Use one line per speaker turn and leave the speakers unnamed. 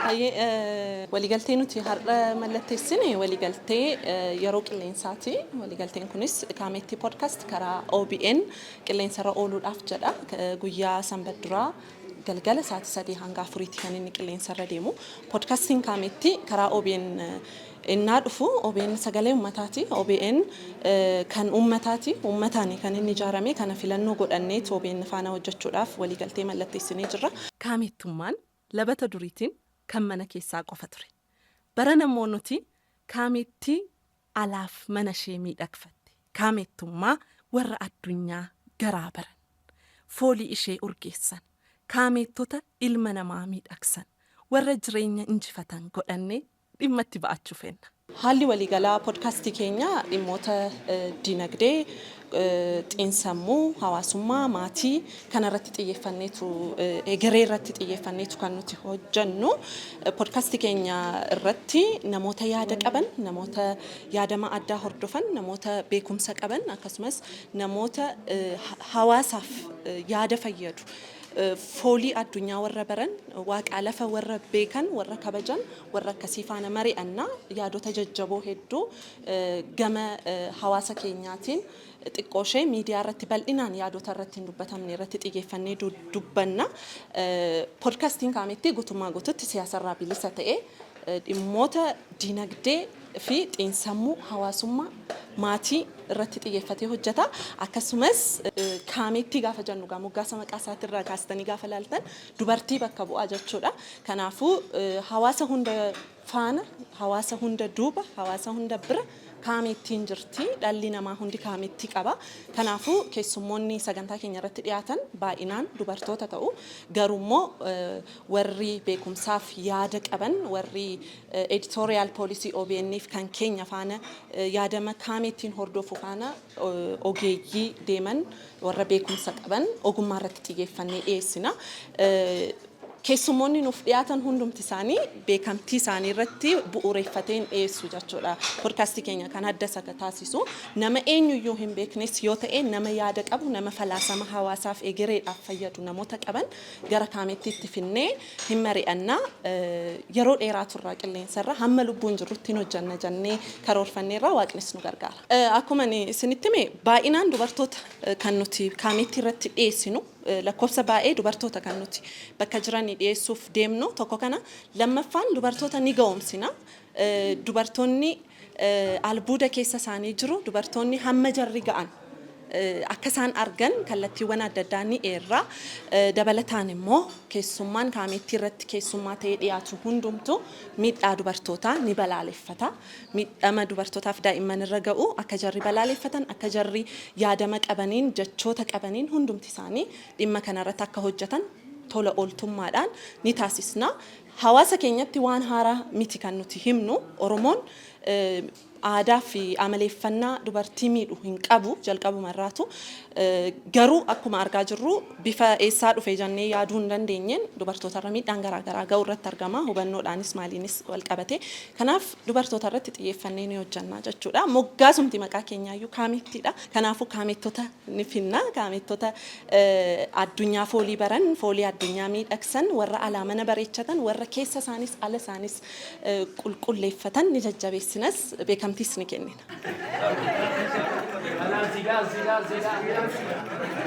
Hayyee, waliigaltee nuti har'a mallatteessine waliigaltee yeroo qilleensaati. Waliigalteen kunis Kaameettii Podcast karaa OBN qilleensarra ooluudhaaf jedha. Guyyaa Sanbat duraa galgala sa'aatii 3 hanga 4tti kan inni qilleensarra deemu. Podcastiin Kaameettii karaa OBN innaa dhufu, OBN sagalee uummataati. OBN kan uummataati. Uummataan kan inni ijaarame. Kana filannoo godhanneet OBN faana hojjechuudhaaf waliigaltee mallatteessinee jirra. Kaameettummaan labata duriitiin kan mana keessaa qofa ture. Bara namoo nuti kaameettii alaaf mana ishee miidhagfatte. Kaameettummaa warra addunyaa garaa baran. Foolii ishee urgeessan. Kaameettota ilma namaa miidhagsan. Warra jireenya injifatan godhannee dhimma itti ba'achuu fenna. Haalli waliigalaa podcastii keenya dhimmoota dinagdee, xiinsammuu, hawaasummaa, maatii kanarratti xiyyeeffanneetu, egeree irratti xiyyeeffanneetu kan nuti hojjennu. Podcastii keenya irratti namoota yaada qaban, namoota yaadama addaa hordofan, namoota beekumsa qaban, akkasumas namoota hawaasaaf yaada fayyadu, foolii addunyaa warra baran, waaqaa lafa warra beekan, warra kabajan, warra akkasii faana mari'anna. Yaadota jajjaboo hedduu gama hawaasa keenyaatiin xiqqoo ishee miidiyaa irratti bal'inaan yaadota irratti hin dubbatamne irratti xiyyeeffannee dubbanna. Podcastiin Kaametti guutummaa guututti siyaasarraa bilisa ta'ee dhimmoota dinagdee fi xiinsammuu, hawaasummaa, maatii irratti xiyyeeffatee hojjeta. Akkasumas kaameettii gaafa jennu gaa moggaasa maqaa isaatirraa kaastanii gaafa laaltan dubartii bakka bu'aa jechuudha. Kanaafuu hawaasa hunda faana, hawaasa hunda duuba, hawaasa hunda bira kaameettiin jirti. Dhalli namaa hundi kaameettii qaba. Kanaafuu keessummoonni sagantaa keenya irratti dhiyaatan baay'inaan dubartoota ta'u. Garuummoo warri beekumsaaf yaada qaban, warri editorial policy OBN'if kan keenya faana yaadama kaameettiin hordofu faana ogeeyyii deeman, warra beekumsa qaban ogummaa irratti xiyyeeffannee dhiyeessina. Keessummoonni nuuf dhiyaatan hundumti isaanii beekamtii isaanii irratti bu'uureffateen dhiyeessu jechuudha. Podcastii keenya kan adda isa taasisu nama eenyuyyuu hin beeknes yoo ta'e, nama yaada qabu, nama falaasama hawaasaaf egereedhaaf fayyadu namoota qaban gara kaamettiitti finnee hin mari'annaa. Yeroo dheeraa turraa qilleensarra hamma lubbuun jirrutti hin hojjanna jennee karoorfanneerra, Waaqnis nu gargaara. Akkuma isinitti hime, baay'inaan dubartoota kan nuti kaamettii irratti dhiyeessinu, lakkoofsa baay'ee dubartoota kan nuti bakka jiranii dhiyeessuuf deemnu tokko kana. Lammaffaan, dubartoota ni ga'oomsina. Dubartoonni albuuda keessa isaanii jiru, dubartoonni hamma jarri ga'an akka isaan argan kallattiiwwan adda addaa ni eerra. Dabalataan immoo keessummaan kaamettii irratti keessummaa ta'ee dhiyaatu hundumtu miidhaa dubartootaa ni balaaleffata. Miidhama dubartootaaf daa'imman irra ga'u akka jarri balaaleffatan, akka jarri yaadama qabaniin, jechoota qabaniin hundumti isaanii dhimma kanarratti akka hojjetan tola ooltummaadhaan ni taasisna. Hawaasa keenyatti waan haaraa miti kan nuti himnu. Oromoon aadaa fi amaleeffannaa dubartii miidhu hin qabu jalqabuma irraatu. Garuu akkuma argaa jirru bifa eessaa dhufe jennee yaaduu hin dandeenyeen dubartootarra miidhaan garaagaraa ga'u irratti argama, hubannoodhaanis maaliinis wal qabate. Kanaaf dubartoota irratti xiyyeeffannee ni hojjanna jechuudha. Moggaasumti maqaa keenyaayyuu kaamettiidha. Kanaafuu kaamettota ni finna. Kaamettota addunyaa foolii baran, foolii addunyaa miidhagsan, warra alaa mana bareechatan, warra keessa isaanis ala isaanis qulqulleeffatan ni jajjabeessinas, beekamtiis ni kennina.
Sidaa, sidaa, sidaa.